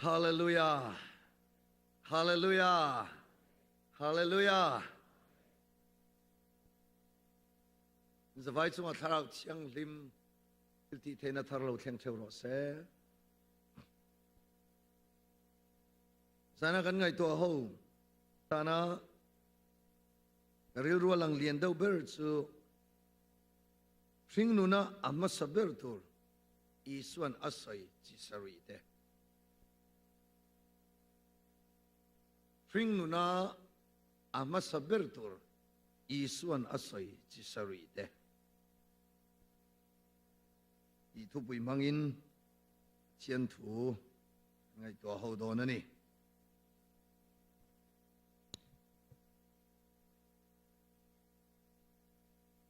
Hallelujah! Hallelujah! Hallelujah! Zavai chunga thlarau thianghlim thil ti theihna thar lo thleng theu rawh se. Sana kan ngaihtuah ho tana rilru lang lian deuh ber chu hringnuna a hmasa ber tur Isuan a sawi chi sarih te. Hringnuna a hmasa ber tur Isuan a sawi chi sarih te. Tih thupui hmangin Pathian thu kan ngaihtuah ho dawn a ni.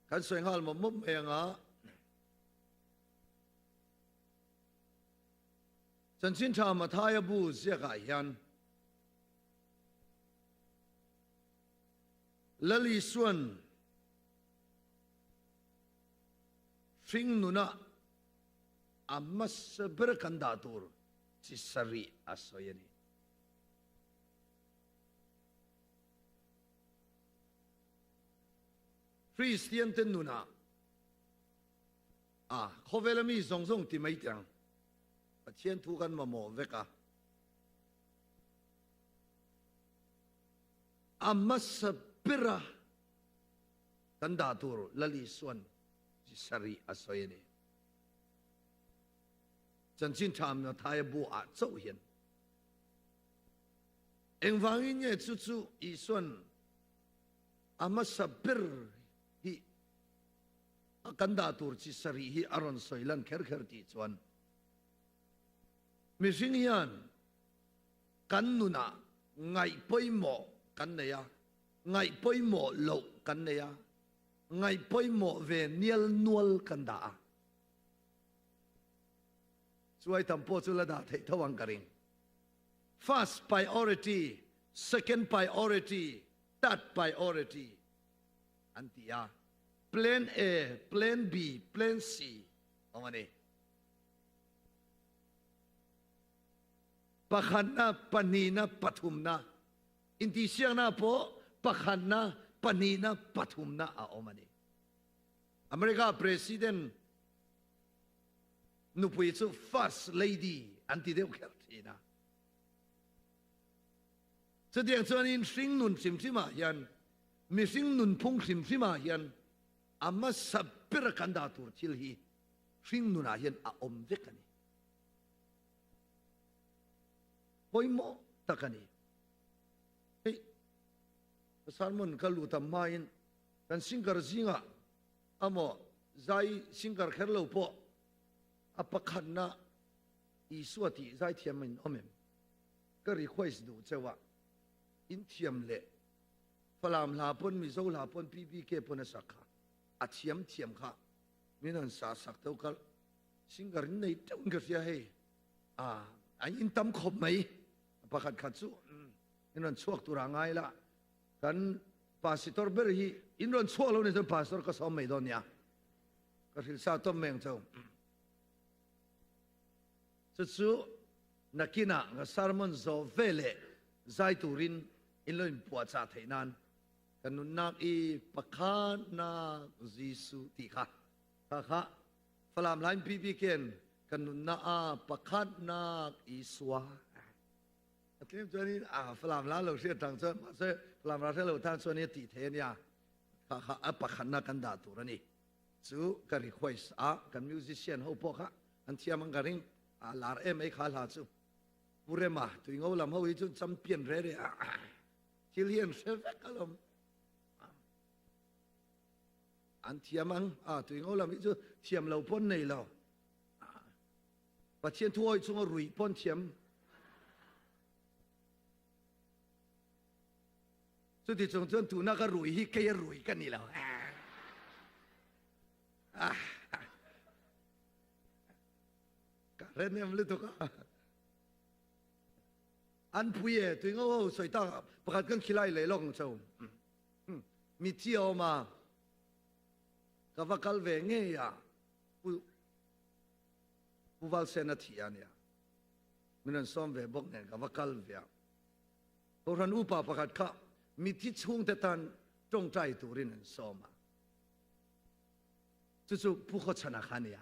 Kan sawi nghal mawp mawp mai anga Chanchin Tha Mathaia bu ziakah hian Lal Isuan hring nuna a hmasa ber kan dah tur chi sarih a sawi a ni. Kristian te nunah A, khawvela mi zawng zawng ti mai teh ang. Pathian thu kan mamawh vek a. A hmasa bera kan dah tur Lal Isuan chi sarih a sawi a ni. Chanchin tha Mathaia bu ah chauh hian engvangin nge chu chu Isuan a hmasa ber hi A kan dah tur chi sarih hi a rawn sawi lan kher kher tih chuan mihring hian kan nunah ngaih pawimawh kan nei a, ngaih pawimawh loh kan nei a, ngaih pawimawh ve nial nual kan dah a. Chuai tam pawh chu la dah theih tho ang ka ring. First priority, second priority, third priority. An ti a, Plan A, Plan B, Plan C awm a ni. Pakhatna, pahnihna, pathumna intihsiakna pawh pakhatna, pahnihna, pathumna a awm a ni. America President nupui chu First Lady an ti deuh kher thin a. Chutiang chuanin hring nun hrim hrimah hian, mihring nunphung hrim hrimah hian a hmasa bera kan dah tur thil hi hring nunah hian a awm vek a ni. Pawimawh tak a ni. Hei, sermon ka lut ang hmain kan singer zingah amaw zai singer kher lo pawh a pakhatna Isua tih zaithiam in awm em? Ka request duh cheu a, in thiam leh Falam hla pawn Mizo hla pawn PBK pawn a sak kha a thiam thiam kha min rawn sa sak teuh kal singer in nei teuh in ka hria hei a an in tam khawp mai pakhat khat chu in rawn chhuak tur ah ngai la kan pastor ber hi in rawn chhuak lo ni chuan pastor ka sawm mai dawn nia ka hrilh sa tawp mai ang cheu. Chu chu nakinah ka sermon zawh veleh zai turin in lo inpuahchah theih nan ka nunnak i pakhatnak Jesuh ti kha kha kha Falam line PBK kan nunnak ah pakhatnak Isua a tlem chuan in a Falam la lo hriat tang chuan mahse Falam ra hre lo tan chuan i tih thei ania kha kha a pakhatnak kan dah tur ani. Chu ka request a, kan musician ho pawh kha an thiam ang ka ring, a lar em ei kha hla chu. Pu Rema, Tuingo lam ho hi chu champion re re a, thil hi an hre vek alawm. An thiam ang, a Tuingo lam hi chu thiam lo pawn nei lo. Pathian thu awih chunga ruih pawn thiam. Chuti chung chuan tuna ka rui hi kei a rui ka ni lo. Ka hre nem lutuk a. An pui e, tui ngo ho sawi tak pakhat kan khilai leh lawk ang cho. Mi thi a awm a, ka va kal ve ngei a, Pu Pu Valsena thi a nia. Min rawn sawm ve bawk nen ka va kal ve a. Kohhran upa pakhat kha mithi chhungte tan tawngtai turin an sawm a. Chu chu Pu Khawchhana kha a ni a.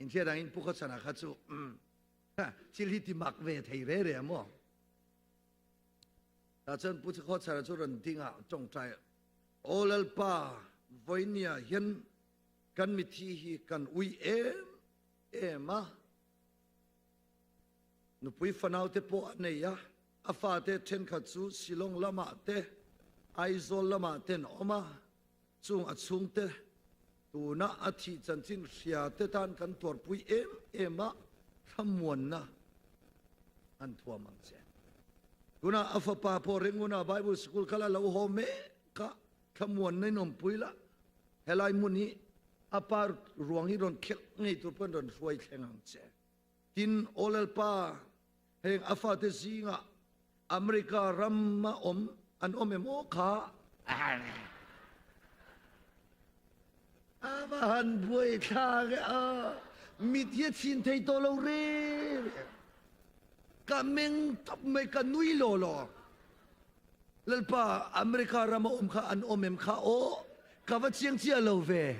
Inhriat angin Pu Khawchhana kha chu thil hi ti mak ve thei re re a maw? Tah chuan Pu Khawchhana chu rawn ding a, tawngtai, Aw Lalpa, vawinia hian kan mithi hi kan ui em em a. Nupui fanaute pawh a nei a, a fate thenkhat chu Shillong lamah te, Aizawl lamah ten awm a, chung a chhungte tuna a thih chanchin hria te tan kan tuarpui em em a, thlamuanna an thuam ang che. Tunah a fapa pawh Ringuna Bible School kal a lo haw mek a, thlamuanna in awmpui la, helai hmun hi a pa ruang hi rawn khelh ngei tur pawhin rawn hruai thleng ang che. Tin, Aw Lalpa, heng a fate zingah America rama awm an awm em aw kha? A va han buai thlak e a, mit hi a chhin thei tawh lo re re. Ka meng tawp mai, ka nui law law. Lalpa, America rama awm kha an awm em kha aw? Ka va chiang chiah lo ve.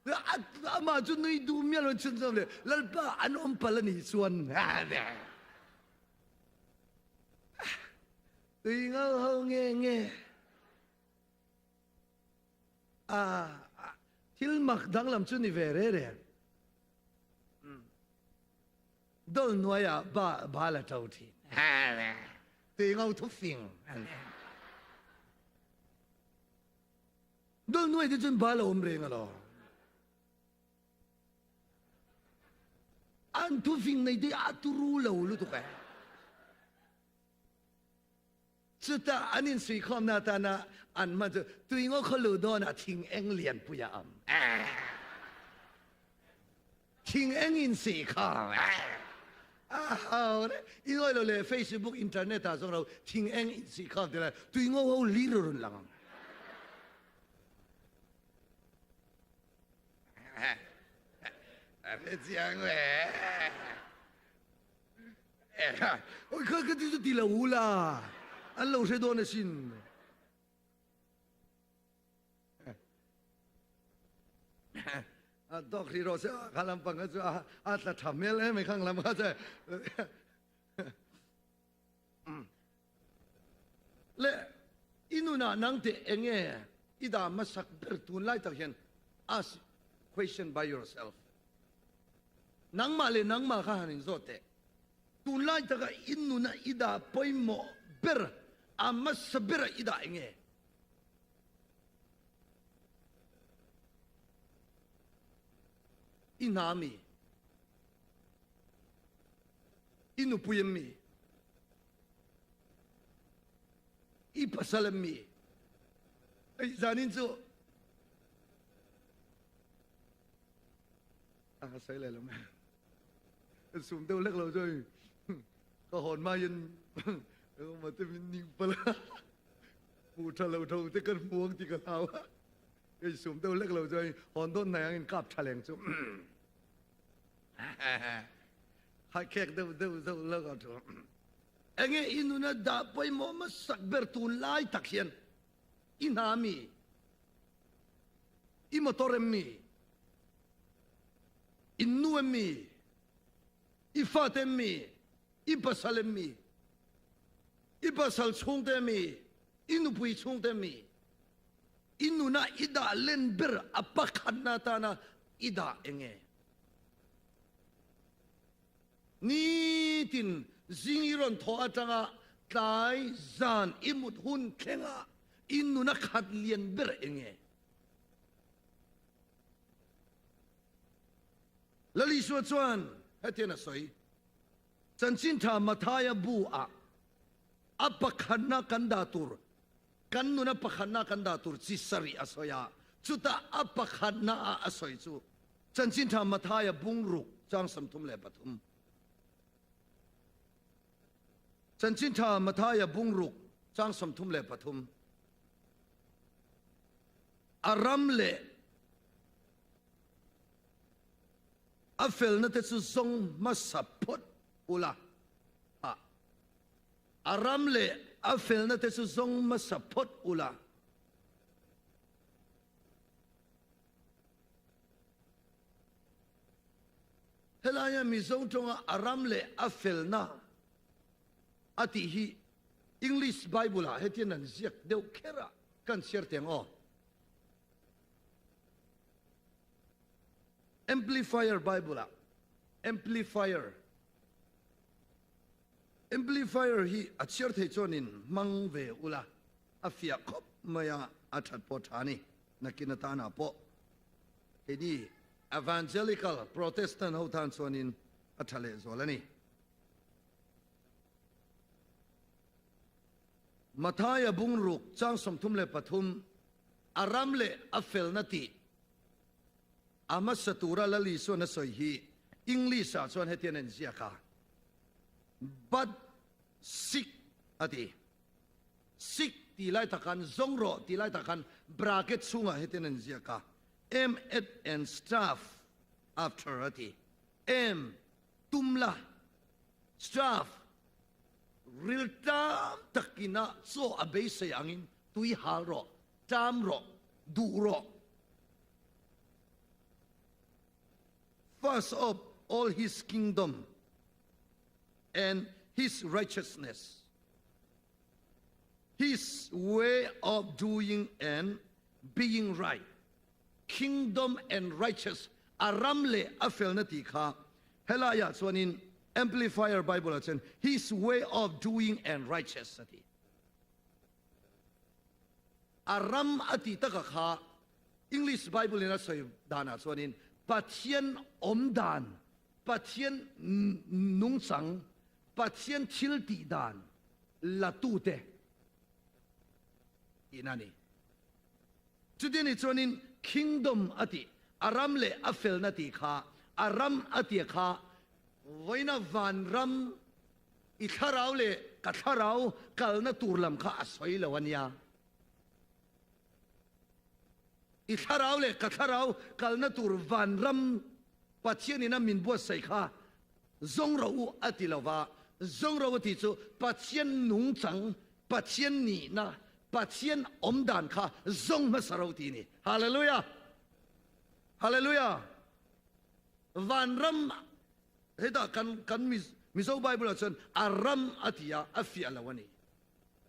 Amah chu nui duh mial lo chhun chuan le Lalpa an awm pal a nih chuan tui ngau ho nge nge a thil mak danglam chu ni ve re re dol hnuaiah ba bal a to thin tui ngau thu fing Dol nuai te cun bal a um reng alo. An thufing nei te a turu lo lutuk e. Chuta an in sui khawm na tana an man chu tuingo khawlu dawn ah thing eng lian pui a am. Thing eng in sui khawm. A ho re. I ngoi lo le Facebook internet ah zong ro thing eng in sui khawm ti lai tuingo ho lir run lang ang. A chiang ve. Oi kha ka ti chu ti lo u la. An lo hre dawn asin. A dawk ri rawh se kha lampang kha chu a tla tha hmel em mai khang lam kha che. Le i nunah nang teh enge i dah hmasak ber tunlai tak hian ask question by yourself. Nangmah leh nangmah kha han inzawt teh. Tunlai taka i nuna i dah pawimawh ber a hmasa bera i dah enge? I hna mi? I nupui em mi? I pasal em mi? Ei zanin chu a sai le lo me. Sum deuh lek lo chu ka hawn mai in ma te min ning pala. Hmu tha lo tho te kan hmu ang ti ka hlau a. Kei sum deuh lek lo chuan hawn dawn hnai angin kap tha leng chu. Hai khek deuh deuh deuh lek a thu. Enge i nuna dah pawimawh hmasak ber tun lai tak hian i hna mi, i motor em mi, in nu em mi, i fate em mi, I pasal em mi? I pasal chhungte em mi? I nupui chhungte em mi? I nuna i dah len ber a pakhatna atana i dah enge? Nitin zing i rawn thawh atanga tlai zan i mut hun thlenga i nuna khat lian ber enge? Lal Isua chuan hetiang a sawi, Chanchin Tha Mathaia bu ah a pakhatna kan dah tur, kan nuna pakhatna kan dah tur chi sarih a sawi a, chutah a pakhatna ah a sawi chu Chanchin Tha Mathaia bungruk chang 33. Chanchin Tha Mathaia bungruk chang 33. A ram leh. A felna te chu zawng hmasa phawt ula a. A ram leh a felna te chu zawng hmasa phawt ula. Helaia Mizo tawnga a ram leh a felna a tih hi English Bible ah hetian an ziak deuh kher a, kan chhiar teng aw. Amplifier Bible ah Amplifier Amplifier hi a chhiar thei chuanin hmang ve ula a fiah khawp mai a, a that pawh tha a ni. Nakin atana pawh keini Evangelical Protestant ho tan chuanin a tha lehzual a ni. Mathaia bungruk chang 33, A ram leh a felna tih a hmasa tura Lal Isuan a sawi hi English ah chuan hetian a inziak a, But seek a ti. Seek tih lai tak khan zawng rawh tih lai tak khan bracket chhungah hetian a inziak a, Aim at and strive after a ti. Aim, tum la, strive, riltam takina chaw a beisei angin tui hal rawh, ṭam rawh, duh rawh. First of all his kingdom and his righteousness, his way of doing and being right, kingdom and righteous, a ram leh a felna tih kha helaiah chuanin Amplifier Bible-ah chuan his way of doing and righteous a ti. A ram a tih taka kha English Bible in a sawi danah chuanin Pathian awm dan, Pathian nungchang, Pathian thil tih dan la tute tihna a ni. Chuti anih chuanin Kingdom a tih, a ram leh a felna tih kha, a ram a tia kha vawiina vanram i thlarau leh ka thlarau kalna tur lam kha a sawi lo a nia. I thlarau leh ka thlarau kalna tur vanram Pathianin a min buatsaih kha zawng rawh u a ti lo va, zawng rawh u tih chu Pathian nungchang, Pathian nihna, Pathian awmdan kha zawng hmasa ro tih a ni. Hallelujah! Hallelujah! Vanram hetah kan kan Mizo Bible ah chuan a ram a ti a, a fiah lo a ni.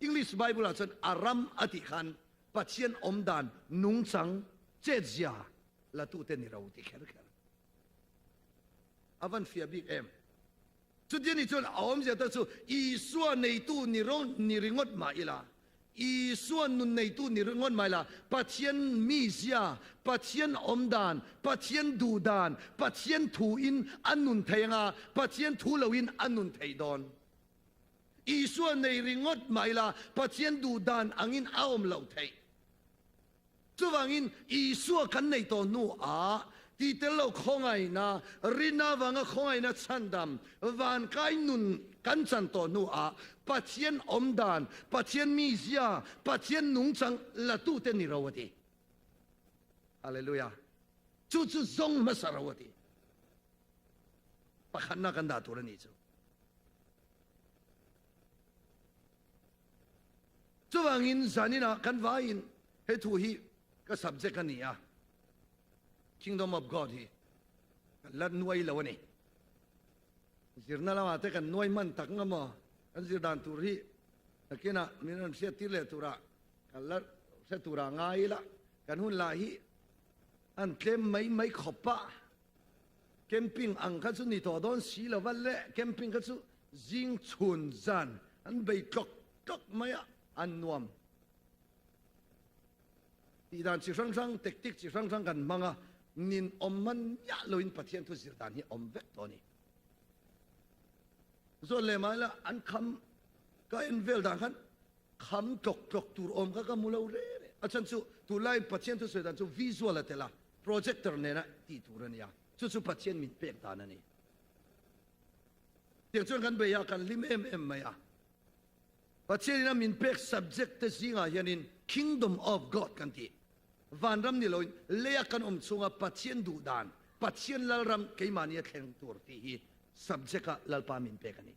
English Bible ah chuan a ram a tih khan Pathian awmdan, nungchang, chetzia la tute ni ro ti kher kher. A van fiah bik em? Chuti anih chuan a awmzia tak chu Isua neitu ni ni ringawt mah ila, Isua nun neitu ni ringawt mah ila, Pathian mizia, Pathian awmdan, Pathian duhdan, Pathian thuin a nun thei anga, Pathian thu loin a nun thei dawn. Isua nei ringawt mah ila, Pathian duhdan angin a awm loh theih. Chuvangin, Isua kan nei tawh hnuah ti tel lo khawngaihna, rinna avanga khawngaihna chhandam, vankai nun kan chan tawh hnuah Pathian awmdan, Pathian mizia, Pathian nungchang latute ni ro a ti. Hallelujah. Chu chu zawng hmasa ro a ti. Pakhatna kan dah tur a nih chu. Chuvangin zaninah kan vaiin he thu hi ka subject a ni a, Kingdom of God hi kan la nuai lo a ni. Zirna lamah te kan nuai hman tak nga maw? Kan zir dan tur hi nakinah min rawn hriat tir leh turah kan la hre turah ngai ila, kan hun lah hi an tlem mai mai khawp a. Camping ang kha chu ni tawh dawn si lo va le, camping kha chu zing chhun zan an bei tlawk tlawk mai a, an nuam. Tih dan chi hrang hrang, tactic chi hrang hrang kan hmang a, nin awm hman miah loin Pathian thu zir dan hi awm vek tawh a ni. Zawn leh mai la, an kham ka en vel dan khan kham tlawk tlawk tur awm kha ka hmu lo re re. A chhan chu tunlai Pathian thusawi dan chu visual a tel a, projector nena tih tur a nia. Chu chu Pathian min pek dan a ni. Tiang chuan kan bei a, kan hlim em em mai a. Pathian in a min pek subject te zingah hianin Kingdom of God kan tih. Vanram ni loin leia kan awm chhunga Pathian duh dan. Pathian Lalram keimahni a thleng tur tih hi subject ah Lalpa min pek a ni.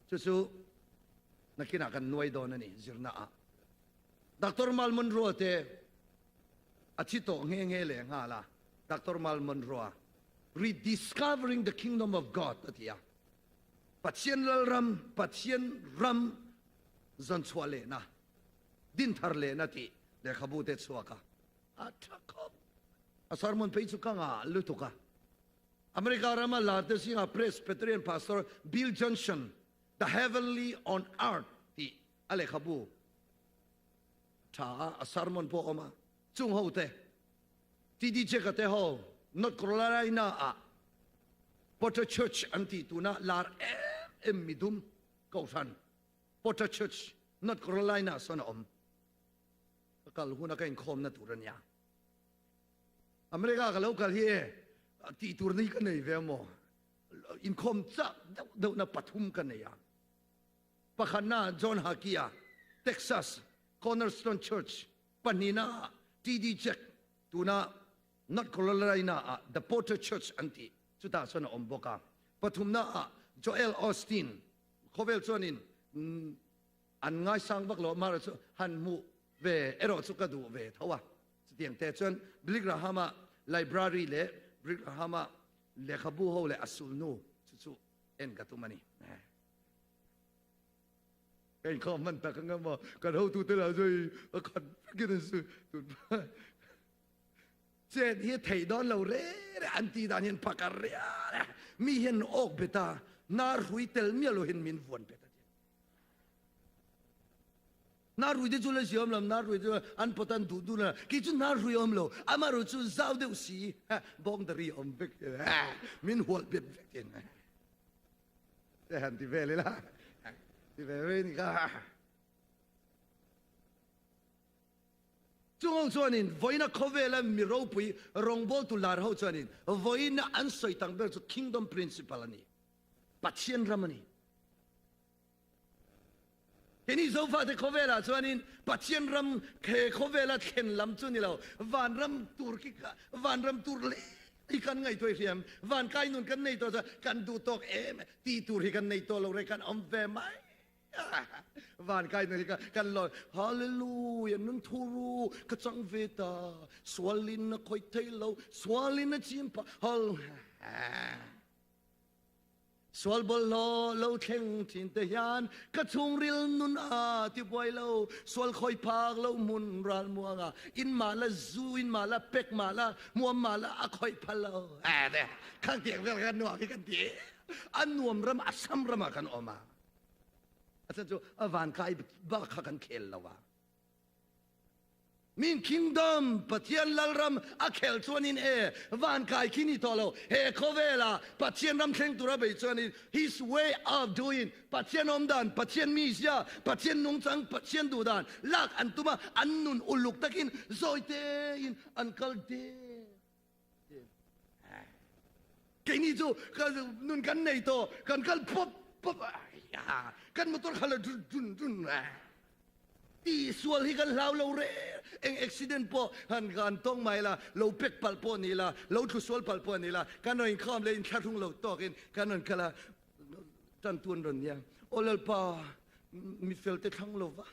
Chu chu nakinah kan nuai dawn a ni zirna ah. Doctor Mal Munro te a thi tawh nghe nghe leh nghal a, Doctor Mal Munro-a Rediscovering the Kingdom of God a ti a. Pathian Lalram, Pathian ram zawnchhuah lehna, dinthar lehna tih lehkhabu te chhuak a, a tha khawp. A sermon phei chu ka ngah lutuk a. America rama lar te zingah Presbyterian Pastor Bill Johnson, The Heavenly on Earth tih a lehkhabu tha a, a sermon pawh a awm a. Chung ho te, TD Jakes-a te ho North Carolina-ah Potter Church an tih tuna lar em em midum kohhran Potter Church, North Carolina-ah sawn a awm. Ka kal huna ka inkhawmna tur a nia. America ka lo kal hi e tih tur ni ka nei ve maw? Inkhawm chak deuh deuhna pathum ka nei a. Pakhatna John Hagee-a Texas Cornerstone Church, pahnihna TD Jack tuna North Carolina-ah The Potter Church an tih chutah chuan a awm bawk a. Pathumnaah Joel Osteen khawvel chuanin an ngaisang vak lo a, amaherawhchu han hmuh ve erawh chu ka duh ve tho a. Chutiang te chuan Billy Graham-a library leh Billy Graham-a lehkhabu ho leh a sulhnu chu chu en ka tum a ni. Ka inkhawm hman tak anga maw kan hotute lah chu hei a khat vekin an sawi tun chet hi a theih dawn lo re re an tih dan hian phakar rial a mi hian awk bet a nar hrui tel miah lo hian min vuan bet a ti nar hrui te chu la si awm lo nar hrui chu an pawt an duh duh na kei chu nar hrui awm lo amaherawh chu zau deuh si boundary awm vek min hual bet vek thin. Te han ti vel ila, ti ve ve ni kha. Chung ho chuanin vawiina khawvela mi ropui rawngbawltu lar ho chuanin vawiina an sawi tak ber chu Kingdom Principle a ni, Pathian ram a ni. Keini Zofate khawvelah chuanin Pathian ram he khawvela thlen lam chu ni lo, vanram tur khi vanram tur leh hi kan ngaihtuah hriam, van kai nun kan nei tawh chuan kan duh tawk em tih tur hi kan nei tawh lo reng kan awm ve mai a, van kai nun hi kan lawn Hallelujah nun thuru ka chang ve ta, sualin a khawih thei lo, sualin a chim phah, Hallelujah. Sual bawlhhlawh lo thleng thin te hian ka chhungril nun a ti buai lo. Sual khawi phak lo hmun ral muanga in mah la zu in mah la pek mah la hmuam mah la a khawih phal lo. Khang tiang vel kan nuam hi kan ti. A nuam ram a sam ram ah kan awm a. A chan chu a van kai bak kha kan khel lo a. Min Kingdom, Pathian Lalram a khel chuanin e van kai khi ni tawh lo. He khawvela Pathian ram thleng tura bei chuanin His way of doing, Pathian awm dan, Pathian mizia, Pathian nungchang, Pathian duh dan lak an tum a, an nun uluk takin zawi tein an kal der der. Keini chu nun kan nei tawh, kan kal pawp pawp a, kan motor kha la dun dun dun a. Tih sual hi kan hlau lo reng, eng accident pawh han kan tawng mai la, lo pek palh pawh ni la, lo tlu sual palh pawh ni la, kan rawn inkhawm leh inthlahrung lo tawkin kan rawn kal a, tantu an rawn nia, Aw Lalpa, mi fel te thlang lo va,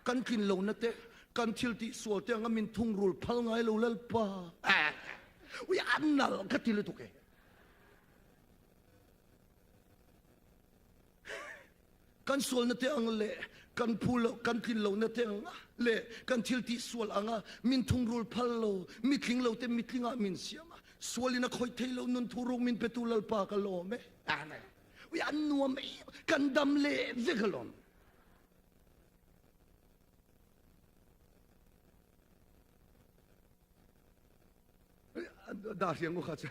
kan tlin lohna te, kan thil tih sual te anga min thungrul phal ngai lo Lalpa, ui a nalh ka ti lutuk e. Kan sualna te ang leh kan phu loh, kan tlin lohna te ang leh kan thil tih sual anga min thungrul phal lo, mitling lo te mitling ah min siam a, sualin a khawih thei lo nun thuruk min petu Lalpa ka lawm e. Amen. Ui an nuam em, kan dam leh vek alawm. Dah hriang u kha chu.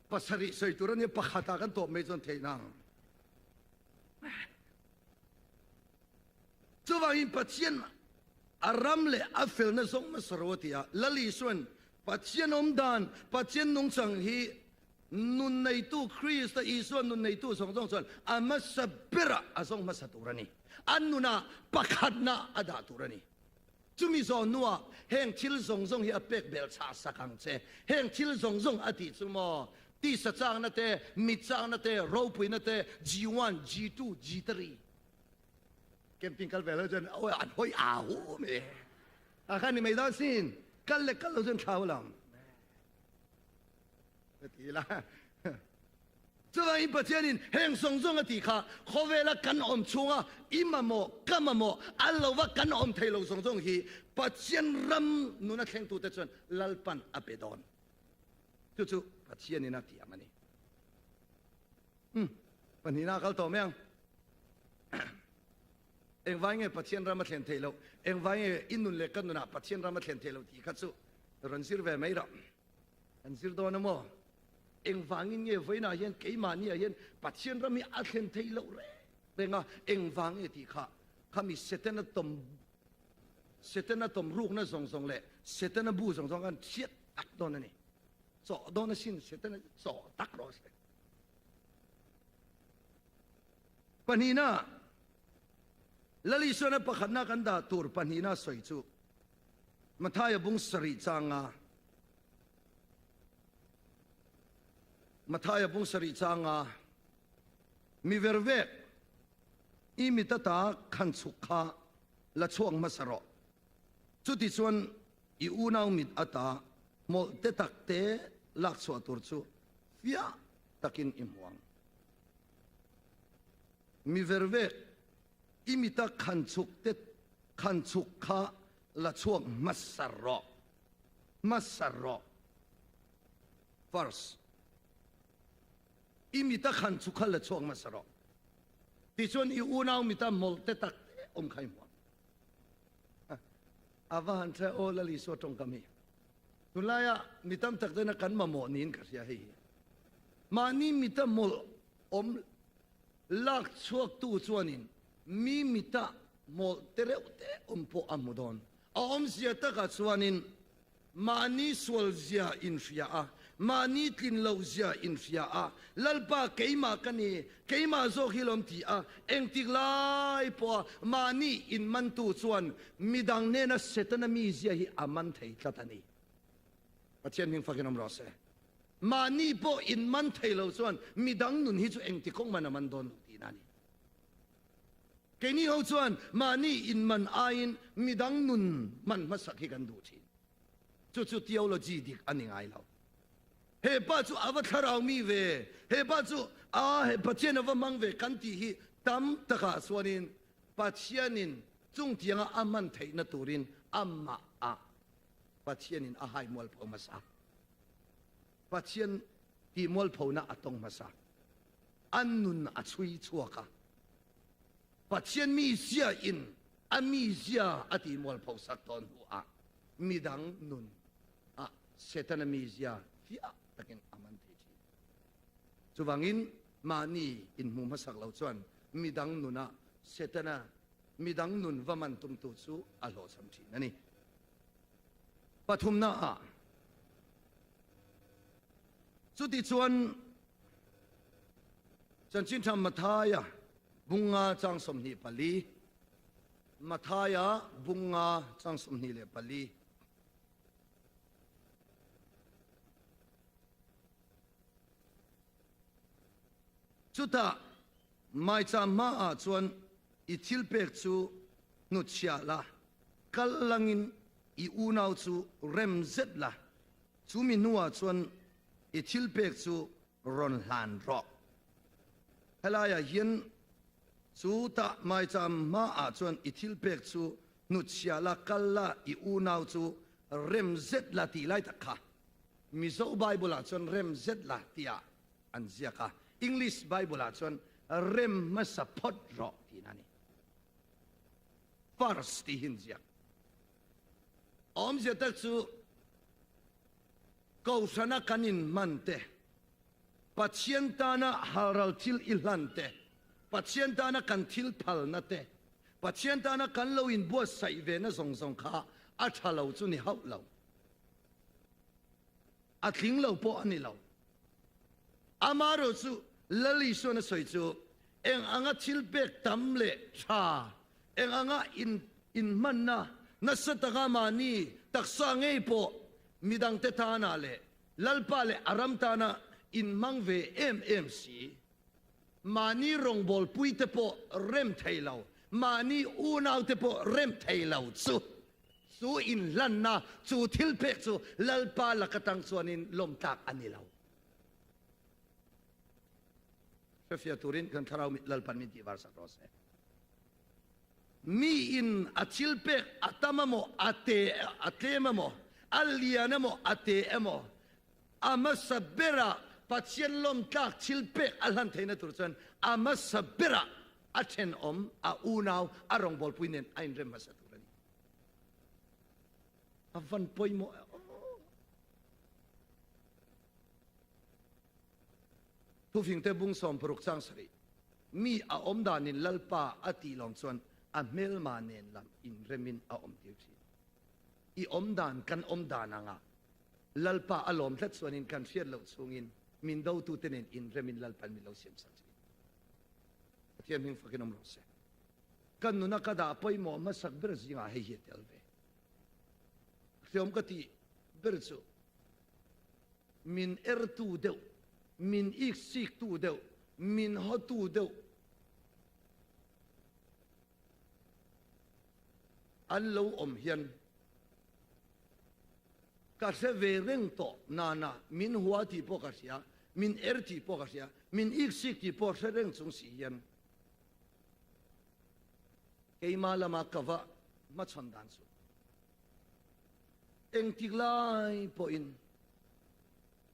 Pasarih sawi tur a nia, pakhatah kan tawp mai chuan theih nang. Chuvangin Pathian a ram leh a felna zawng hmasa ro a ti a, Lal Isuan Pathian awm dan, Pathian nungchang hi nun neitu Krista Isua nun neitu zawng zawng chuan a hmasa berah a zawng hmasa tur a ni. A nunah pakhatna a dah tur a ni. Chumi zawh hnuah heng thil zawng zawng hi a pek belh chhah sak ang che. Heng thil zawng zawng a tih chu maw? Tisa chakna te, mit chakna te, ropuina te, G1, G2, G3. Camping kal ve lo chuan awi an hawi au hu mai. A khan ni mai dawn sin. Kal leh kal lo chuan thlau lam. Ka ti la. Chuvangin Pathianin heng zawng zawng a tih kha khawvela kan awm chhunga i mamawh, ka mamawh, a lova kan awm thei lo zawng zawng hi Pathian ram nuna thlengtute chuan Lalpan a pe dawn. Chu chu Pathianin a tiam a ni. Umm, pahnihna a kal tawh mai ang. Engvai nge Pathian ram a thlen theih loh? Engvai nge i nun leh ka nunah Pathian ram a thlen theih loh tih kha chu rawn zir ve mai rawh. Kan zir dawn a maw? Engvangin nge vawiinah hian keimahniah hian Pathian ram hi a thlen theih loh reng reng a, engvang nge tih kha khami Setana tawm Setana tawm rukna zawng zawng leh Setana bu zawng zawng khan chhiat tak dawn a ni. Chawh dawn asin Setana chawh tak rawh se. Pahnihna, Lal Isuana pakhatna kan dah tur pahnihna sawi chu Mathaia bung sarih changa Mathaia bung sarih changa mi vervek i mit ata khan chhuk kha la chhuak hmasa rawh. Chuti chuan i unau mit ata hmawlh te tak te lak chhuah tur chu fiah takin i hmu ang. Mi vervek i mita khan chhuk te khan chhuk kha la chhuak hmasa rawh. Hmasa rawh. First. I mita khan chhuk kha la chhuak hmasa rawh. Tichuan i unau mita mawlh te tak te awm kha i hmu ang. A va han hre aw Lal Isua tawngkam hi. Tunlaia mi tam tak tena kan mamawh niin ka hria hei hi. Mahni mita mawlh awm lak chhuaktu chuanin mi mita mawlh te reuh te awm pawh a hmu dawn. A awmzia takah chuanin mahni sualzia inhria a, mahni tlin lohzia inhria a, Lalpa keimah ka ni, keimah zawk hi lawm ti a, engtik lai pawha mahni inmantu chuan midang nena Setana mizia hi a man thei tlat a ni. Pathian hming fakin awm rawh se. Mahni pawh inman thei lo chuan midang nun hi chu engti kawng man a man dawn lo tihna a ni. Keini ho chuan mahni inman aiin midang nun man hmasak hi kan duh thin. Chu chu theology dik a ni ngai lo. He pa chu a va thlarau mi ve, he pa chu a he Pathian a va hmang ve kan tih hi tam takah chuanin Pathianin chungtianga a hman theihna turin amah ah Pathianin a hai mualpho hmasa. Pathian tih mualphona a tawng hmasa. An nun a chhui chhuak a. Pathian mizia in a mizia a tih mualpho sak tawn hnuah midang nun ah Setana mizia fiah takin a man thei thin. Chuvangin mahni inhmu hmasak lo chuan midang nunah Setana midang nun va man tumtu chu a hlawhchham thin a ni. Pathumna ah chuti chuan Chanchin Tha Mathaia bunga chang 24 Mathaia bunga chang 24 Chutah maicham hmaah chuan i thilpek chu hnutchhiah la, kal langin i unau chu rem zet la, chumi hnuah chuan i thilpek chu rawn hlan rawh. Helaiah hian chutah maicham hmaah chuan i thilpek chu hnutchhiah la, kal la, i unau chu rem zet la tih lai tak kha Mizo Bible-ah chuan rem zet la tihah an ziak a, English Bible-ah chuan rem hmasa phawt rawh tihna a ni. First tih hi an ziak. A awmzia tak chu Kohhrana kan inhman te, Pathian tana halral thil i hlan te, Pathian tana kan thil phalna te, Pathian tana kan lo inbuatsaih vena zawng zawng kha a tha lo chu ni hauh lo. A tling lo pawh a ni lo. Amaherawh chu Lal Isuan a sawi chu eng anga thil pek tam leh tha, eng anga in inhmanna, Nasa taka mahni taksa ngei pawh midangte tana leh Lalpa leh a ram tana inhmang ve em em si. Mahni rawngbawlpuite pawh rem thei lo, mahni unaute pawh rem thei lo chu, chu inhlanna, chu thilpek chu Lalpa lak atang chuanin lawmtlak a ni lo. Hrefiah turin kan thlarau mit Lalpan min tihvar sak rawh se. Mi in a thilpek a tam emaw, a te a tlem emaw, a lian emaw, a te emaw, a hmasa berah Pathian lawmtlak thilpek a hlan theihna tur chuan a hmasa berah a thenawm, a unau, a rawngbawlpui nen a inrem hmasa tur a ni. A van pawimawh e aw. Thufingte bung 60 chang sarih, Mi a awm danin Lalpa a tih lawm chuan a hmelma nen lam inremin a awm tir thin. I awm dan kan awm dan anga Lalpa a lawm tlat chuanin kan hriat loh chhungin min dotute nen inremin Lalpan min lo siam sak thin. Pathian hming fakin awm rawh se. Kan nuna ka dah pawimawh hmasak ber zingah hei hi a tel ve. Hriawm ka tih ber chu Min ertu deuh, min iksiktu deuh, min hawtu deuh an lo awm hian ka hre ve reng tawh nana min hua tih pawh ka hria, min er tih pawh ka hria, min iksik tih pawh hre reng chung si hian keimah lama ka va hmachhawn dan chu Engtik lai pawhin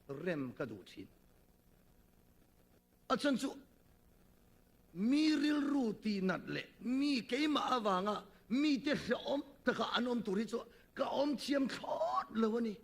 rem ka duh thin. A chhan chu mi rilru tihnat leh mi keimah avanga mite hrehawm taka an awm tur hi chu ka awm thiam thlawt lo a ni.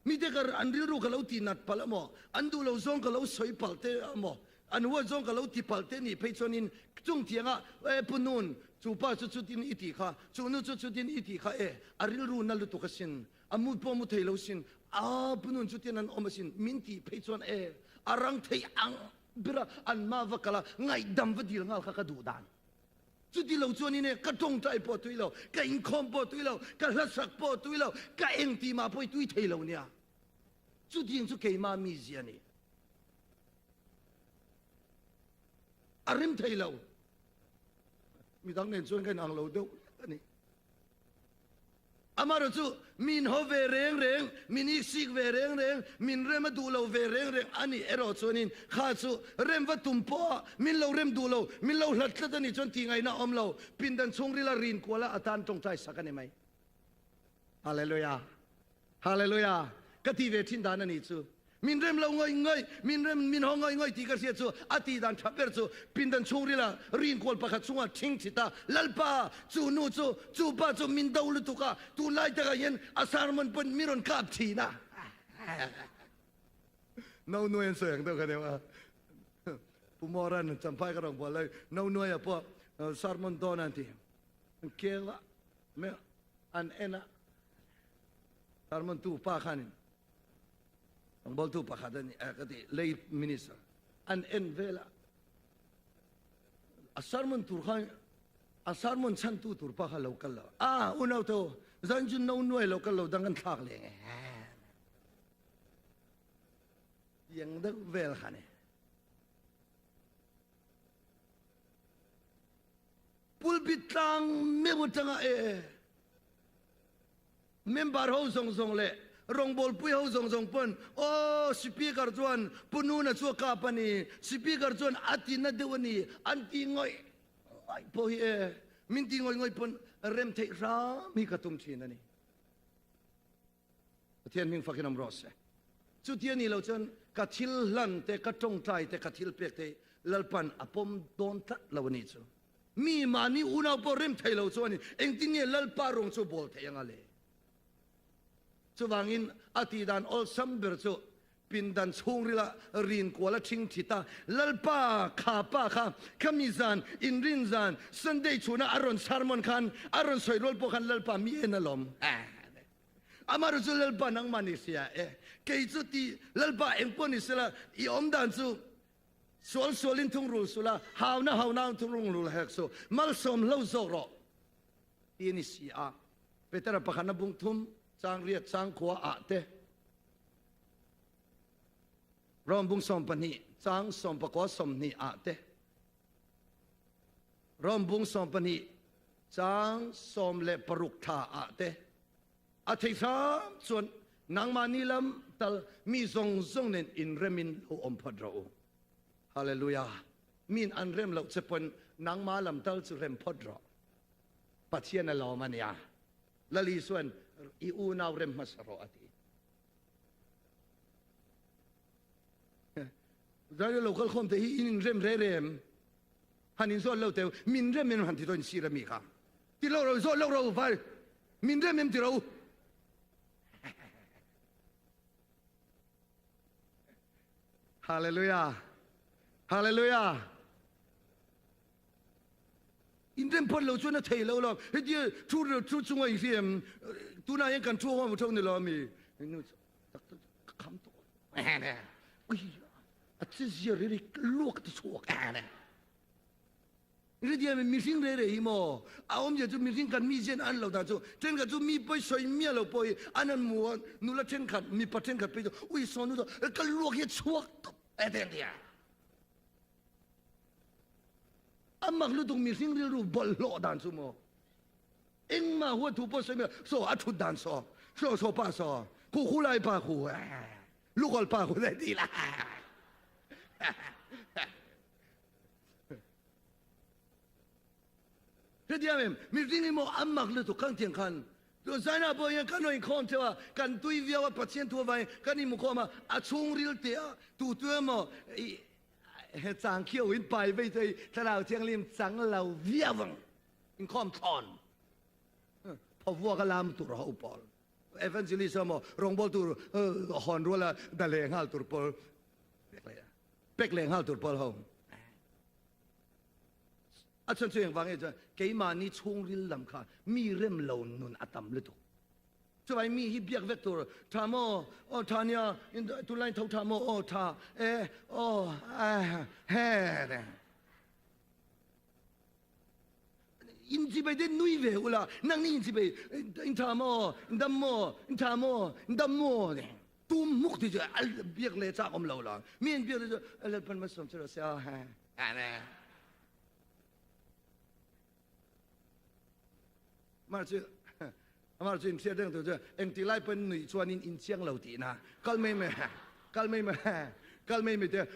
Mite ka an rilru ka lo tihnat palh emaw, an duh lo zawng ka lo sawi palh te emaw, an huat zawng ka lo ti palh te nih phei chuanin chung thianga e pu nun chu pa chu chutin i tih kha, chu nu chu chutin i tih kha e a rilru na lutuk asin, a mu pawh mu thei lo sin, a pu nun chutin an awm asin min tih phei chuan e a rang thei ang bera an mah va kal a ngaihdam va dil nghal kha ka duh dan. Chuti lo chuan in e, ka tawngtai pawh tui lo, ka inkhawm pawh tui lo, ka hlasak pawh tui lo, ka engti mah pawh i tui thei lo nia. Chutiang chu keimah mizia a ni. A rim thei lo. Midang nen chuan ka inang lo deuh hlek a ni. Amaherawh chu min haw ve reng reng, min iksik ve reng reng, min rem a duh lo ve reng reng a nih erawh chuanin kha chu rem va tum pawh a min lo rem duh lo, min lo hlat tlat a nih chuan tih ngaihna a awm lo. Pindan chhungrila rin kuala a tan tawngtai sak a ni mai. Hallelujah! Hallelujah! Ka ti ve thin dan a nih chu. Min rem lo ngawih ngawih, min rem, min haw ngawih ngawih tih ka hriat chu a tih dan tha ber chu pindan chhungrila rinkual pakhat chungah thing thit a, Lalpa, chu nu chu, chu pa chu min do lutuk a, tunlai takah hian a sermon pawn mi rawn kap thin a. No nuai an sawi ang deuh kha deuh a. Pu Moran Champhai ka rawn bual lai, no nuaia pawh sermon dawn a an ti. An keng a, an en a, sermon tu pa khanin Rawngbawltu pakhat a ni a ka ti, lay minister an en vel a, a sermon tur kha a sermon chhantu tur pa kha lo kal lo a unau te zan chu no nuai lo kal lo dang kan thlak leng e tiang deuh vel kha ni pulpit tlang meuh atanga e Member ho zawng zawng leh rawngbawlpui ho zawng zawng pawn, Aw, Speaker chuan Pu Nuna chu a kap a ni, Speaker chuan a ti na deuh a ni, an ti ngawih ngawih pawh hi e, min ti ngawih ngawih pawn rem theih hram hi ka tum thin a ni. Pathian hming fakin awm rawh se. Chuti a nih loh chuan ka thil hlan te, ka tawngtai te, ka thil pek te hi Lalpan a pawm dawn tlat lo a nih chu. Mi mahni unau pawh rem thei lo chuan engtin nge Lalpa ruang chu bawl theih anga le? Chuvangin a tih dan awlsam ber chu pindan chhungrila rin kual a ṭhing ṭhit a, Lalpa kha pa kha khami zan, inrin zan, Sunday chhuna a rawn sermon khan a rawn sawi rual pawh khan Lalpa mi en alawm. Amaherawh chu Lalpa nangmah ni hria e, kei chu ti Lalpa engpawh ni sela i awm dan chu Sual sualin thungrul sul a, hauna hauna thungrul hek suh, malsawm hlo zawk rawh. Ti a ni si a. Petera pakhatna bung thum chang riat chang khua ah te, Rom bung 12 chang 19 20 ah te, Rom bung 12 chang 16 thla ah te, a thei hram chuan nangmah ni lam tal mi zong zong nen in remin lo om phot ro u. Hallelujah. Min an rem lo che pon nangmah lam tal chu rem phot ro. Pathian a lawm a nia. Lal Isuan i unau rem hmasa rawh a ti. Zai lo kal khom te hi in in rem re rem. Han in zawt lo te min rem em han ti to in sir ami kha. Ti lo ro zawt lo ro vai. Min rem em ti ro. Hallelujah. Hallelujah. In rem phot lo chuan a thei lo lo. Hetia thu thu chunga i hriam tuna hian kan thu ho tho ni lo mi. Nu tak tak kham to. Ui a chi zia ri ri luak ti chuak. Ridia mi mihring re re hi maw a awm zia chu mihring kan mi zian an lo dan chu thenkhat chu mi pawh sawi miah lo pawh hi an an mu a nula thenkhat mipa thenkhat phei chu ui saw nu chu ka luak hi a chhuak tawp e te an ti a a mak lutuk mihring rilru bawlhhlawh dan chu maw engmah huat thu pawh sawi miah saw a thut dan saw saw saw pa saw khu khu lai pa khu lukawl pa khu le ti la. Hetiang em, mihring hi maw an mak lutuk khang tiang khan. Zaina pawh hian kan rawn inkhawm theuh a, kan tui viau a, Pathian thu avangin kan inhmukhawm a, a chhungril teh a, tu tu emaw i chang khiau in pai vei te hi Thlarau Thianghlim chang lo viau ang inkhawm thlawn. Phavuak a lam tur ho pawl. Evangelist emaw rawngbawl tur hawn ruala da leh nghal tur pawl. Pek leh nghal tur pawl ho. A chhan chu engvang nge chuan keimahni chhungril lam kha mi rem lo nun a tam lutuk. Chuvai mi hi biak vek tur tha maw? Aw tha nia, tunlai tho tha maw? Aw tha e, aw he ne. Inchibei te nui ve ula, nangni inchibei in tha maw? In dam maw? In tha maw? In dam maw? Ne. Tum muk ti chu al biak le chak om lo la. Mi in biak te chu lalpan malsawm che rawh se a he. Mar chu mar chu in hriat reng tur chu engti lai pawn nuih chuan in in chiang lo tihna kal mai mai kal mai mai kal mai mai te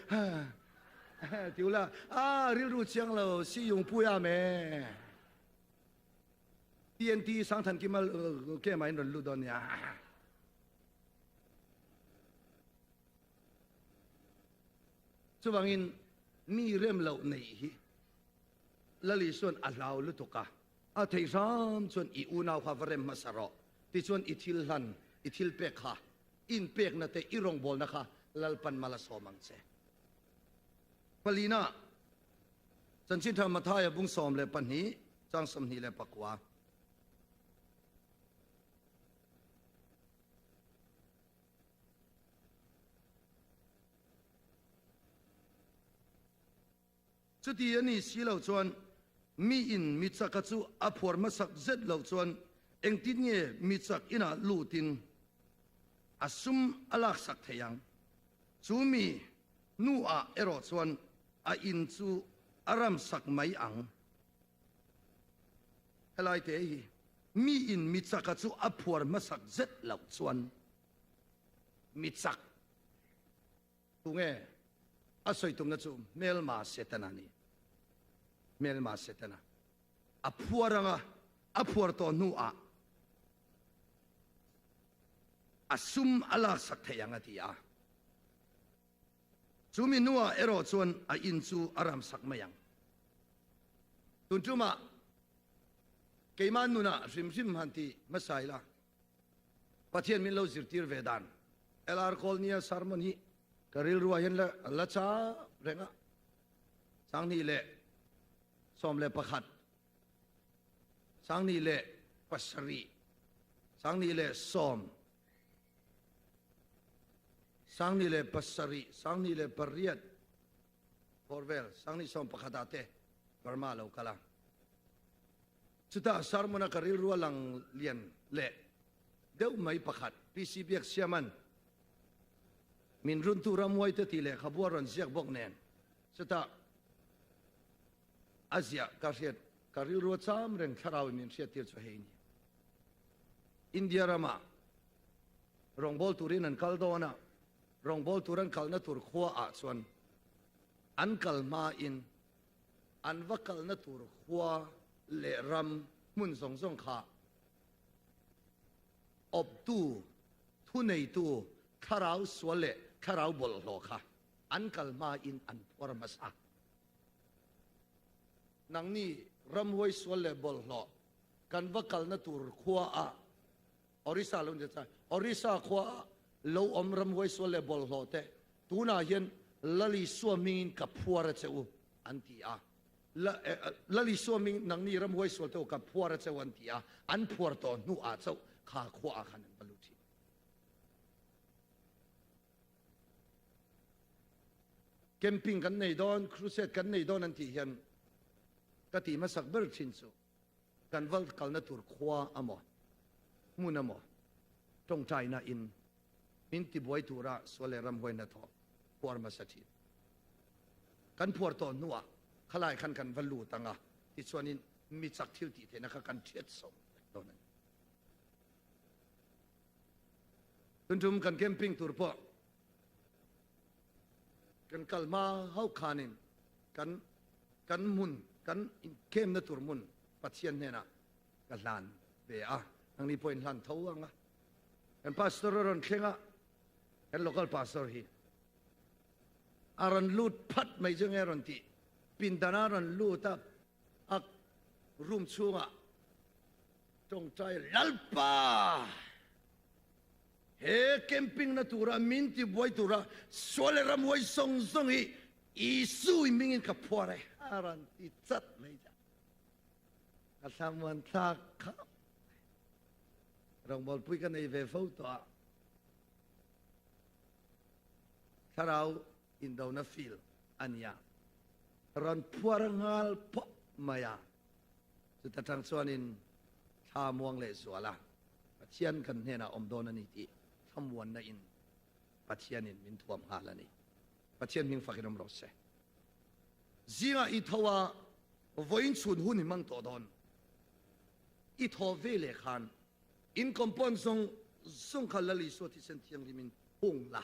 ti ula a rilru chiang lo si yung puia me TNT Sangthan Kima ke ma in rawn lut dawn nia. Chuvangin mi rem loh neih hi Lal Isuan a hlau lutuk a, a theih hram chuan i unau kha va rem hmasa rawh, tichuan i thil hlan, i thil pek kha, inpekna te, i rawngbawlna kha Lalpan mal a sawm ang che. Palina, Chanchin Tha Mathaia bung 12, chang 29. Chuti a nih si lo chuan mi in mi chaka chu a phuar hmasak zet loh chuan engtin nge mi chak inah lutin a sum a laksak thei ang? Chu mi hnuah erawh chuan a in chu a ramsak mai ang. Helai te hi mi in mi chaka chu a phuar hmasak zet loh chuan mi chak Tunge a sawi tumna chu hmelma Setana a ni. Hmelma Setana a phuar anga a phuar tawh hnuah a sum a laksak thei ang a ti a. Chumi hnuah erawh chuan a in chu a ramsak mai ang. Tun tumah keimah nunah hrim hrim han ti hmasa ila. Pathian min lo zirtir ve dan. LR Kawlnia sermon hi ka rilruah hian la la chap reng a. 2011, 2007, 2010, 2007, 2008 bawr vel 2011 ah te Burma lo kal a. Chutah sermon-a ka rilru a lang lian leh deuh mai pakhat, PC Biaksiama'n min runtu ramhuaite tih lehkhabu a rawn ziak bawk nen, chutah a ziah ka hriat, ka rilru a cham reng thlarau in min hriattir chu hei ni. India ramah rawngbâwl turin an kal dawn a, rawngbâwl tur an kalna tur khuaah chuan an kal hmain an va kalna tur khua leh ram hmun zawng zawng kha awptu, thuneitu, thlarau sual leh thlarau bawlhhlawh kha an kal hmain an phuar hmasa. Nangni ramhuai sual leh bawlhhlawh kan va kalna tur khua ah Orissa lo ni ta, Orissa khua ah lo awm ramhuai sual leh bawlhhlawh te tunah hian Lalisua hmingin ka phuar a che u an ti a. Lalisua hming nangni ramhuai sual te u ka phuar a che u an ti a, an phuar tawh hnu ah chauh kha khua ah khan an va lut thin. Camping kan nei dawn, crusade kan nei dawn an tih hian ka tih hmasak ber thin chu kan val kalna tur khua amaw, hmun amaw tawngtaina in min tibuai tura sual leh ramhuai hnathawh phuar hmasa thin. Kan phuar tawh hnuah khalai khan kan va lut ang a, tichuanin mi chak thil tih theihna kha kan thiat sawm vek dawn a ni. Tuntum kan camping tur pawh kan kal hma hauh khanin kan kan hmun kan inkemna tur hmun Pathian hnenah ka hlan ve a, nangni pawhin hlan tho ang a. Kan pastor a rawn thleng a, kan local pastor hi a rawn lut phat mai chu nge rawn tih pindan a rawn lut a, a room chhungah Tawngtai Lalpa! He camping na tura min ti buai tura sual leh ramhuai zawng zawng hi Isu i mingin ka phuar e a rawn ti chat mai cha. Ka thlamuan thlak khap. Rawngbawlpui ka nei ve fo tawh a. Thlarau indona field a nia. Rawn phuar nghal pawp mai a. Chuta tang chuanin thla muang leh zuala Pathian kan hnenah awm dawn a ni tih thlamuanna in Pathianin min thuam nghal a ni. Pathian hming fakin awm rawh se. Zingah i tho a, vawiin chhun hun i hmang tawh dawn. I thaw ve leh khan in compound zawng zawng kha Lal Isua thisen thianghlimin hung la.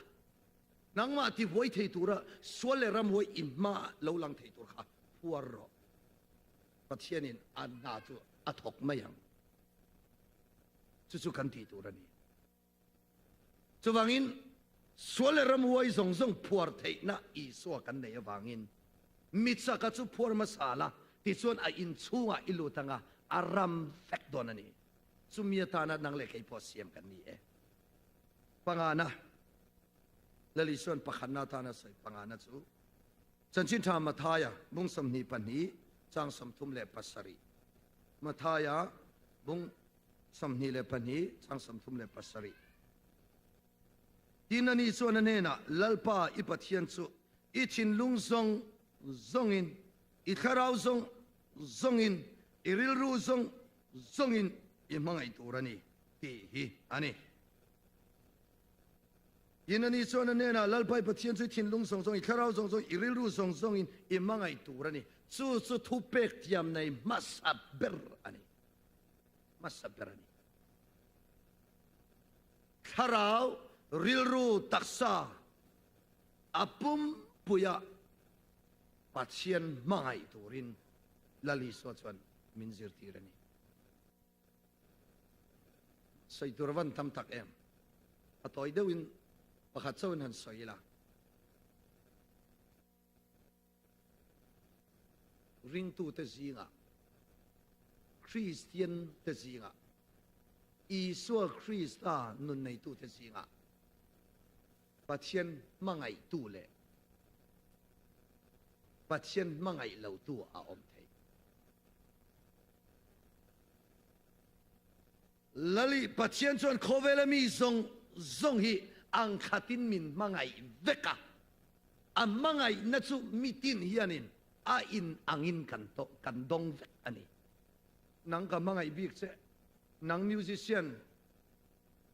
Nangmah tihuai thei tura sual leh ramhuai i hmaah lo lang thei tur kha phuar rawh. Pathianin a hna chu a thawk mai ang. Chu chu kan tih tur a ni. Chuvangin, sual leh ramhuai zawng zawng phuar theihna Isua kan neih avangin, mi chaka chu phuar hmasa la, tichuan a inchhungah i lut anga a ram vek dawn a ni. Chumi atana nang leh kei pawh siam kan ni e. Pangana, Lal Isua'n pakhatna atana sawi pangana chu, Chanchin Ṭha Mathaia bung 22 chang 37. Mathaia bung 22 chang 37. Tin ani chuan a hnenah, Lalpa i Pathian chu i thinlung zawng zawngin, i thlarau zawng zawngin, i rilru zawng zawngin i hmangaih tur a ni, tih hi a ni. Tin, ani chuan a hnenah, Lalpa i Pathian chu i thinlung zawng zawng, i thlarau zawng zawng, i rilru zawng zawngin i hmangaih tur a ni. Chu chu thupek thiam nei hmasa ber a ni. Hmasa ber a ni. Thlarau, rilru, taksa a pumpuia Pathian hmangaih turin Lal Isua chuan min zirtir a ni. Sawi tur a van tam tak em? A tawi deuhin pakhat chauhin han sawi ila. Ringtute zingah, Kristian te zingah, Isua Krista nun neitute zingah Pathian hmangaihtu leh Pathian hmangaih lotu a awm thei. Lali Pathian chuan khawvela mi zawng zawng hi ang khatin min hmangaih vek a, a hmangaihna chu mitin hianin a in angin kan kan dawng vek a ni. Nang ka hmangaih bik che, nang musician,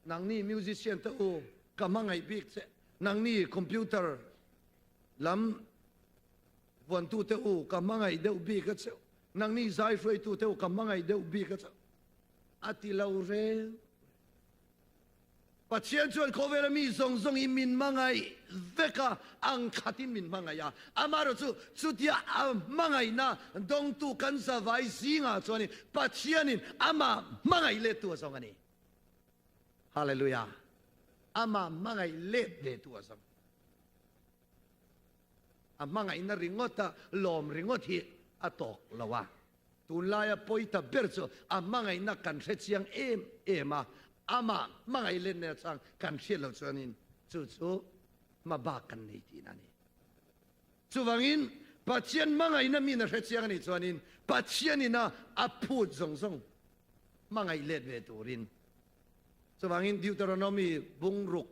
nangni musician te u ka hmangaih bik che, nangni computer lam vuantu te u ka hmangaih deuh bik a che, nangni zai hruaitu te u ka hmangaih deuh bik a che, a ti lo reng. Pathian chuan khawvela mi zawng zawng hi min hmangaih vek a, ang khatin min hmangaih a. Amaherawhchu, chutia a hmangaihna dawngtu kan zavai zingah chuanin Pathianin amah hmangaih lettu a zawng a ni. Hallelujah! Amah hmangaih let vetu a zawng. A hmangaihna ringawta lawm ringawt hi a tawk lo a. Tunlaia pawi ta ber chu a hmangaihna kan hre chiang em em a, amah hmangaih lenna chang kan hriat loh chuanin chu chu hma bak kan nei tihna a ni. Chuvangin Pathian hmangaihna min a hre chiang a nih chuanin Pathianin a a phut zawng zawng hmangaih let ve turin. Chuvangin Deuteronomy bungruk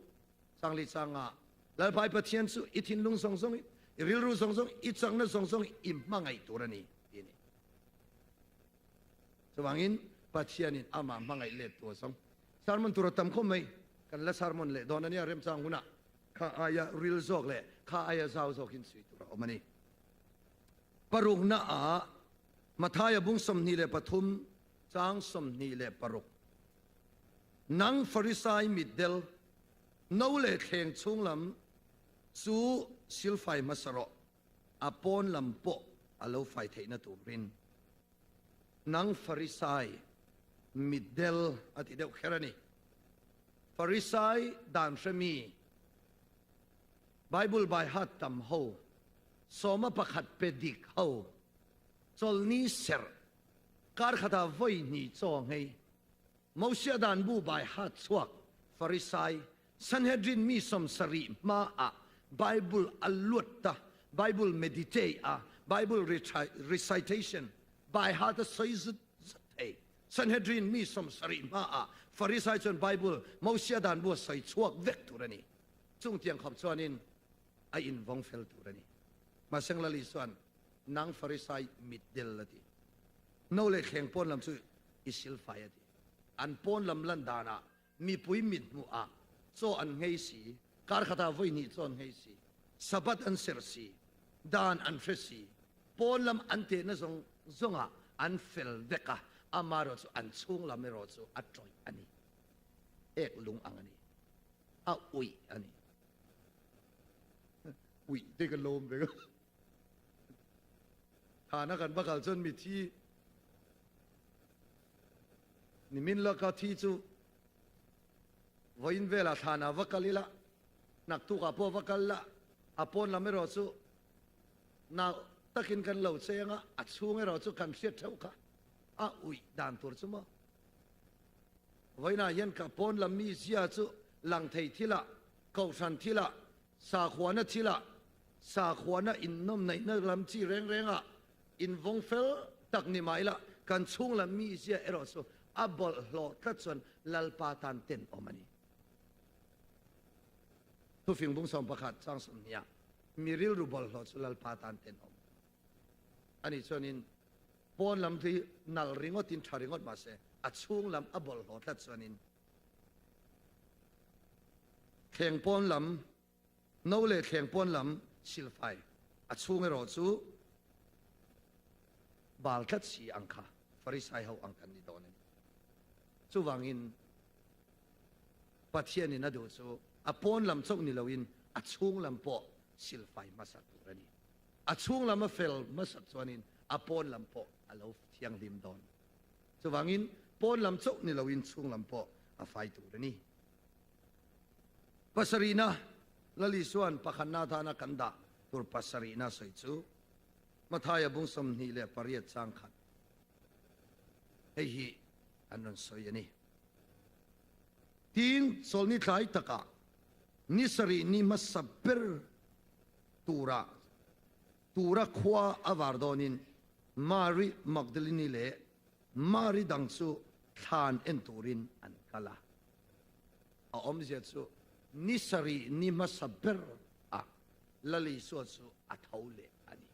Sangli changah Lalpai Pathian chu i thinlung zawng zawngin, i rilru zawng zawng, i chakna zawng zawngin i hmangaih tur a ni, ti a ni. Chuvangin Pathianin amah hmangaih let tu a zawng. Sermon tur a tam khawp mai, kan la sermon leh dawn a nia remchang hunah kha aia ril zawk leh kha aia zau zawkin chhui tur a awm a ni. Parukna ah Mathaia bung 23 chang 26. Nang Farisai mitdel, no leh thleng chhung lam chu silfai hmasa rawh, a pawn lam pawh a lo fai theihna turin. Nang Farisai mitdel a ti deuh kher a ni. Farisai dan hremi, Bible by heart tam ho, sawma pakhat pe dik ho, chawlhni serh, kar khatah vawi hnih chaw nghei, Mosia dan bu bai hat chhuak Farisai Sanhedrin mi 70 hmaah Bible a luat ta, Bible meditate a, Bible recitation by heart a sawi zut zut thei. Sanhedrin mi 70 hmaah Farisai chuan Bible Mosia dan bu a sawi chhuak vek tur a ni. Chung tiang khawp chuanin a invawng fel tur a ni. Mahseng Lal Isuan nang Farisai mitdel a ti. No leh thleng pawn lam chu i silfai a ti. An pawn lam lan danah mipui mithmuh ah chaw an nghei si, kar khatah vawi hnih chaw an nghei si, Sabbath an serh si, dan an hre si, pawn lam an tehna zawng zawngah an fel vek a, amaherawh chu an chhung lam erawh chu a tawih a ni. Ek lung ang a ni. A uih a ni. Uih te ka lawm vek a. Thana kan va kal chuan mithi nimin laka thi chu vawiin velah thlanah va kal ila, naktukah pawh va kal la, a pawn lam erawh chu nau takin kan lo cheng a, a chhung erawh chu kan hriat theuh kha a uih dan tur chu maw. Vawiinah hian ka pawn lam mi zia chu lang thei thilah, kohhran thilah, Sakhuana thilah, sakhuana innawm naihna lam chi reng rengah invawng fel tak ni mah ila, kan chhung lam mizia erawh chu a bawlhhlawh tlat chuan Lalpa tan tenawm a ni. Thufing bung 11 chang 20 ah, Mi rilru bawlhhlawh chu Lalpa tan tenawm a ni. Chuanin pawn lam hi nalh ringawtin tha ringawt mah se, a chhung lam a bawlhhlawh tlat chuanin Thleng pawn lam, no leh thleng pawn lam silfai, a chhung erawh chu bal tlat si ang kha Farisai ho ang kan ni dawn a ni. Chuvangin Pathianin a duh chu a pawn lam chauh ni loin a chhung lam pawh silfai hmasak tur a ni. A chhung lam a fel hmasak chuanin a pawn lam pawh a lo thianghlim dawn. Chuvangin pawn lam chauh ni loin chhung lam pawh a fai tur a ni. Pasarihna, Lal Isua'n pakhatna atana kan dah tur pasarihna sawi chu Mathaia bung 28 chang khat hei hi an rawn sawi a ni. Tin, chawlhni tlai takah ni sarih ni hmasa ber tura tura khua a var dawnin Mari Magdalini leh Mari dang chu thlan en turin an kal a. A awmzia chu ni sarih ni hmasa ber ah Lal Isua chu a tho leh a ni.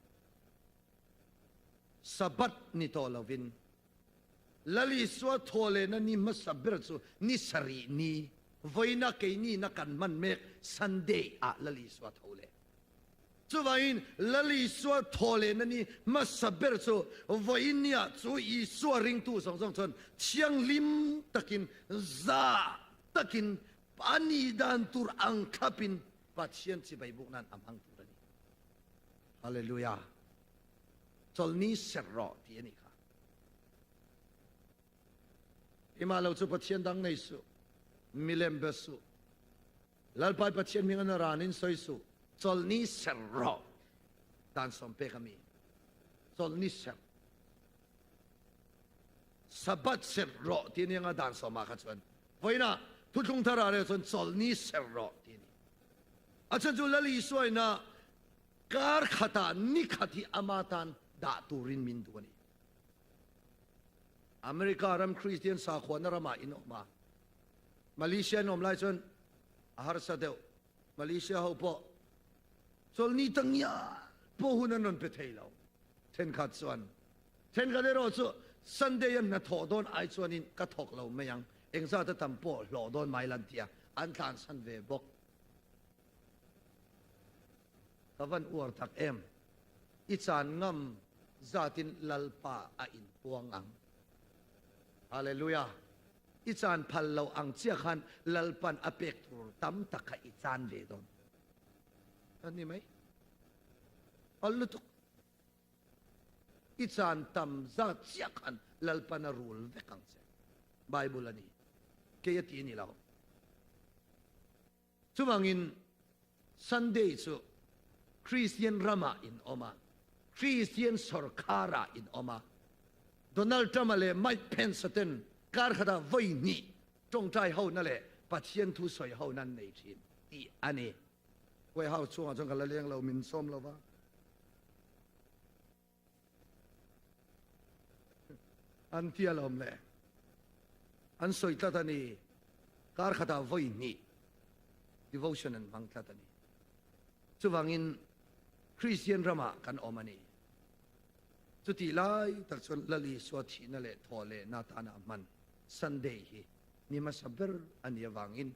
Sabbath ni tawh lovin. Lal Isua thawhlehna ni hmasa ber chu ni sarih ni, vawiina keini na kan hman mek Sunday ah Lal Isua tho leh. Chuvangin Lal Isua thawhlehna ni hmasa ber chu vawiin nia chu Isua ringtu zawng zawng chuan thianghlim takin, zah takin, a nih dan tur ang thlapin Pathian chibai buk nan a hmang tur a ni. Hallelujah! Chawlhni serh rawh tih a nih kha. Keimah lo chu Pathian dang nei suh, milem be suh. Lalpai Pathian hming an ran in sawi suh. Chawlhni serh rawh. Dan sawm pek a mi. Chawlhni serh. Sabbath serh rawh ti nia nga dan sawma kha chuan. Vawiinah Thuthlung Thar ah reu chuan chawlhni serh rawh ti a ni. A chhan chu Lal Isua in a kar khatah ni khat hi ama tan dah turin min duh a ni. America ram Kristian sakhuana ramah in awm a, Malaysia in awm lai chuan a harsa deuh. Malaysia ho pawh chawlhni ta ngial pawh hun an rawn pe thei lo. Thenkhat chuan, thenkhat erawh chu Sunday a hnathawh dawn ai chuanin ka thawk lo mai ang, engzat a tam pawh hlawh dawn mai lan tia an tlansan ve bawk. Ka van uar tak em? I chan ngam zatin Lalpa a inpuang ang. Hallelujah! I chan phal lo ang chiah khan Lalpan a pek tur tam tak kha i chan ve dawn. A ni mai. Phal lutuk. I chan tam zat chiah khan Lalpan a rul vek ang che. Bible a ni. Kei a ti a ni lo. Chuvangin Sunday chu Kristian ramah in awm a, Kristian sawrkharah in awm a. Donald Trump-a leh Mike Pence-a ten kar khatah vawi hnih tawngtai hona leh Pathian thu sawi hona an nei thin tih a ni. White House chhungah chuan ka la leng lo, min sawm lo va. An ti alawm le. An sawi tlat a ni. Kar khatah vawi hnih devotion an hmang tlat a ni. Chuvangin Kristian ramah kan awm a ni. Chutih lai tak chuan Lal Isua thihna leh thawh lehna atana a hman Sunday hi ni hmasa ber a nih avangin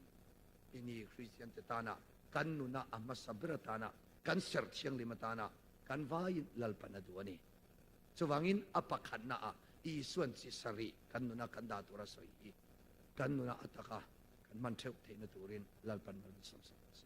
ini Kristian te tana kan nuna a hmasa ber atana kan serh thianghlim atana kan vaiin Lalpan a duh a ni. Chuvangin a pakhatnaah Isuan chi sarih kan nuna kan dah tura sawi hi kan nuna a taka kan hman theuh theihna turin Lalpan mal min sawmsak rawh se.